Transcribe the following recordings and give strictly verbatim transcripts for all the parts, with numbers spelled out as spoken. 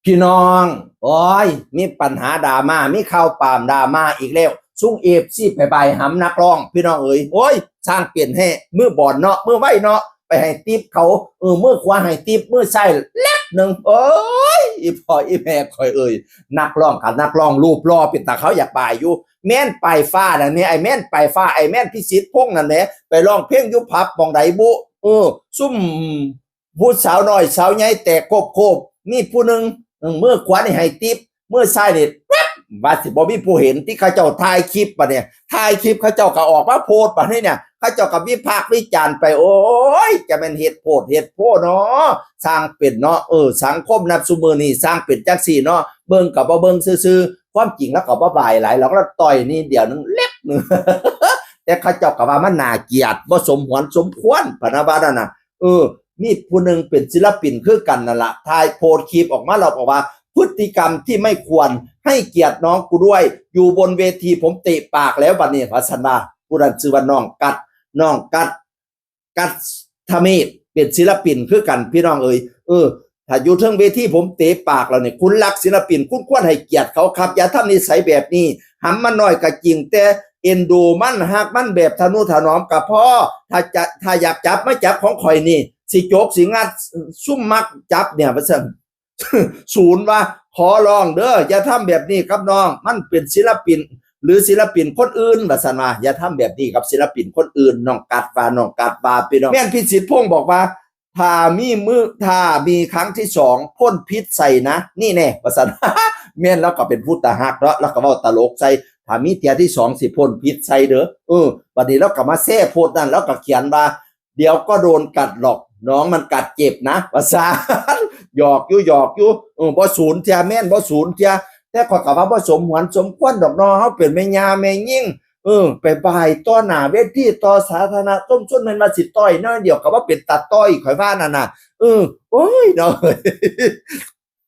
พี่น้อง โอ้ย มีปัญหาดราม่า มีข่าวปลอมดราม่าอีกแล้ว ซุ่มเอฟซีไปบายหำนักร้อง พี่น้องเอ๋ย โอ้ย สร้างเปลี่ยนแฮ่ มือบอนเนาะ มือไวเนาะ ไปให้ติปเขา เออ มือขวาให้ติป มือซ้ายแลบหนึ่ง โอ้ย อีพ่ออีแม่ข่อยเอ๋ย นักร้องกับนักร้องรูปหล่อเป็นตาเขาอยากบายอยู่ แม่นปลายฟ้านั่นแหม ไอ้แม่นปลายฟ้า ไอ้แม่นพิสิทธิ์พงษ์นั่นแหม ไปร้องเพลงอยู่ผับหม่องใดบุ เออ ซุ่ม ผู้สาวน้อยสาวใหญ่แตกโคบๆ มีผู้หนึ่ง เออ มือขวานี่ให้ติป มือซ้ายนี่แป๊บ ว่าสิบ่มีผู้เห็นที่เขาเจ้าถ่ายคลิปบัดเนี่ย ถ่ายคลิปเขาเจ้าก็ออกมาโพสต์บัดนี้เนี่ย เขาเจ้าก็วิพากษ์วิจารณ์ไป โอ้ย จะแม่นเฮ็ดโพดเฮ็ดโพเนาะ สร้างเป็นเนาะ เออ สังคมนับซุมื้อนี้สร้างเป็นจังซี่เนาะ เบิ่งก็บ่เบิ่งซื่อๆ ความจริงแล้วก็บ่บายหลาย แล้วก็ต่อยนี่เดี๋ยวนึงเล็บนึง แต่เขาเจ้าก็ว่ามันน่าเกลียด บ่สมหวนสมควร พะนะว่านั่นน่ะ เออ มีผู้หนึ่งเป็นศิลปินคือกันนั่นละ ถ่ายโพสต์คลิปออกมาแล้วบอกว่า พฤติกรรมที่ไม่ควร ให้เกียรติน้องกูด้วย อยู่บนเวทีผมเตะปากแล้วบัดนี้ ว่าซั่นว่า ผู้นั้นชื่อว่าน้องกัด น้องกัด กัดทเมศ เป็นศิลปินคือกัน พี่น้องเอ๋ย เออ ถ้าอยู่เทิงเวทีผมเตะปากแล้วเนี่ย คุณรักศิลปิน คุณควรให้เกียรติเขาครับ อย่าทำนิสัยแบบนี้ หำมันน้อยก็จริง แต่เอ็นดูมัน ฮักมันแบบทะนุถนอมก็พอ ถ้าจะ ถ้าอยากจับมาจับของข่อยนี่ สิโจกสิงัด ซุ่มมักจับเนี่ย ว่าซั่น ศูนย์ว่า ขอร้องเด้อ อย่าทำแบบนี้กับน้อง มันเป็นศิลปิน หรือศิลปินคนอื่น ว่าซั่นว่า อย่าทำแบบนี้กับศิลปินคนอื่น น้องกัดว่า น้องกัดว่า พี่น้อง แม่นพิสิทธิ์พงษ์บอกว่า ถ้ามีมือ ถ้ามีครั้งที่สอง พ่นพิษใส่นะ นี่แน่ ว่าซั่น แม่น แล้วก็เป็นผู้ตาฮักเนาะ แล้วก็เว้าตลกใส่ ถ้ามีเทื่อที่สอง สิพ่นพิษใส่เด้อ เออ บัดนี้เราก็มาแซ่โพสต์นั่น แล้วก็เขียนว่า เดี๋ยวก็โดนกัดหรอก น้องมันกัดเจ็บนะ ว่าซั่น หยอกอยู่ หยอกอยู่ เออ บ่ศูนย์เทื่อ แม่น บ่ศูนย์เทื่อ แต่ข้อยก็ว่าบ่สมหวนสมควรดอกเนาะ เฮาเป็นแม่ย่าแม่ยิ่ง เออ ไปบายต่อหน้าเวที ต่อสาธารณะ ต้มส้นแม่นว่าสิต่อยน้อยเดียวก็ว่าเป็นตาต่อย ข่อยว่านั่นน่ะ เออ โอ้ยเนาะ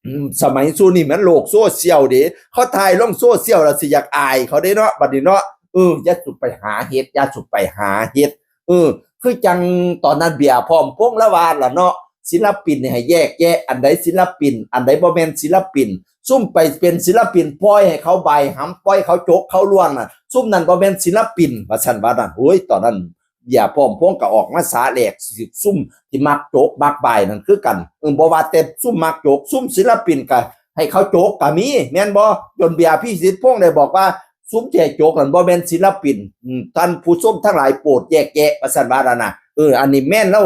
อืม สมัยซุนี่มันโลกโซเชียลเด้ เขาถ่ายลงโซเชียลแล้วสิอยากอายเขาเด้เนาะ บัดนี้เนาะ เออ อย่าสุไปหาเฮ็ด อย่าสุไปหาเฮ็ด เออ คือจังตอนนั้นเบียร์พร้อมพงษ์ละว่าล่ะเนาะ ศิลปินนี่ให้แยกแยะ อันใดศิลปิน อันใดบ่แม่นศิลปิน ซุ่มไปเป็นศิลปิน ปล่อยให้เขาบายหำ ปล่อยเขาโจกเขาล่วงน่ะ ซุ่มนั้นบ่แม่นศิลปิน ว่าซั่นว่านั่น โอ้ย ตอนนั้น เบียร์พร้อมพงษ์ก็ออกมาสาแหลก ซุ่มที่มักโจกมักบายนั่นคือกัน เออ บ่ว่าแต่ซุ่มมักโจก ซุ่มศิลปินก็ให้เขาโจกก็มี แม่นบ่ จนเบียร์พิสิทธิ์พงษ์ได้บอกว่า ซุ่มที่ให้โจกนั่นบ่แม่นศิลปิน อืม ท่านผู้ชมทั้งหลายโปรดแยกแยะ ว่าซั่นว่านั่นน่ะ เออ อันนี้แม่น แล้ว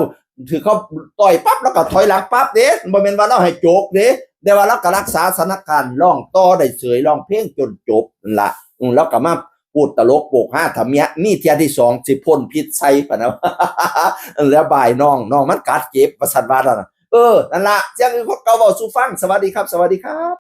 ถือเขาต่อยปั๊บ แล้วก็ถอยหลังปั๊บเด้ บ่แม่นว่าเราให้โจกเด้ แต่ว่าเราก็รักษาสถานการณ์ ร้องต่อได้เสย ร้องเพลงจนจบนั่นล่ะ อืม แล้วก็มาพูดตลกโปกฮา ถ้ามี มีเทื่อที่สอง สิพ่นพิษใส่ พะนะ แล้วบายน้อง น้องมันกัดเจ็บ ว่าซั่นว่านั่นน่ะ เออ นั่นล่ะ เสียงอื่นคนเก่าเว้าสู่ฟัง สวัสดีครับ สวัสดีครับ